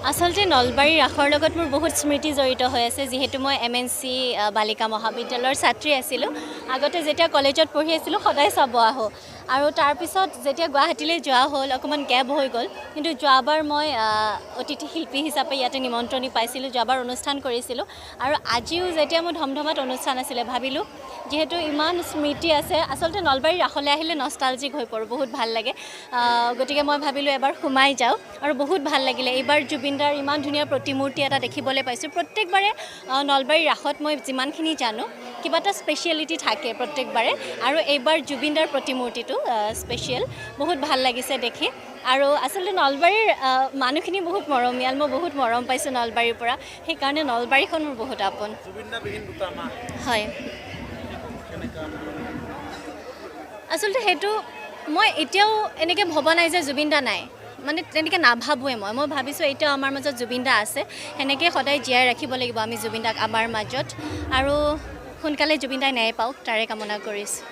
আচলতে নলবাৰীৰ ৰাসৰ লগত মোৰ বহুত স্মৃতি জড়িত হৈ আছে, যিহেতু মই এমএনচি বালিকা মহাবিদ্যালয়ৰ ছাত্ৰী আছিলোঁ। আগতে যেতিয়া কলেজত পঢ়ি আছিলোঁ, সদায় চাব আহোঁ আৰু তাৰপিছত যেতিয়া গুৱাহাটীলৈ যোৱা হ'ল, অকণমান গেপ হৈ গ'ল। কিন্তু যোৱাবাৰ মই অতিথি শিল্পী হিচাপে ইয়াতে নিমন্ত্ৰণী পাইছিলোঁ, যোৱাবাৰ অনুষ্ঠান কৰিছিলোঁ আৰু আজিও যেতিয়া মোৰ ধমধমাত অনুষ্ঠান আছিলে, ভাবিলোঁ যিহেতু ইমান স্মৃতি আছে। আচলতে নলবাৰীৰ ৰাসলৈ আহিলে নষ্টালজিক হৈ পৰোঁ, বহুত ভাল লাগে। গতিকে মই ভাবিলোঁ এবাৰ সোমাই যাওঁ আৰু বহুত ভাল লাগিলে। এইবাৰ জুবিনদাৰ ইমান ধুনীয়া প্ৰতিমূৰ্তি এটা দেখিবলৈ পাইছোঁ। প্ৰত্যেকবাৰে নলবাৰীৰ ৰাসত মই যিমানখিনি জানো, কিবা এটা স্পেচিয়েলিটি থাকে প্ৰত্যেকবাৰে আৰু এইবাৰ জুবিনদাৰ প্ৰতিমূৰ্তিটো স্পেচিয়েল, বহুত ভাল লাগিছে দেখি। আৰু আচলতে নলবাৰীৰ মানুহখিনি বহুত মৰমীয়াল, মই বহুত মৰম পাইছোঁ নলবাৰীৰ পৰা, সেইকাৰণে নলবাৰীখন মোৰ বহুত আপোন। জুবিনদাবিহীন 2টা মাহ। হয়। কেনেকুৱা? আচলতে সেইটো মই এতিয়াও এনেকৈ ভবা নাই যে জুবিন দা নাই, মানে তেনেকৈ নাভাবোৱে মই। মই ভাবিছোঁ এতিয়াও আমাৰ মাজত জুবিন দা আছে, সেনেকৈ সদায় জীয়াই ৰাখিব লাগিব আমি জুবিন দাক আমাৰ মাজত আৰু সোনকালে জুবিন দাই ন্যায় পাওক, তাৰে কামনা কৰিছোঁ।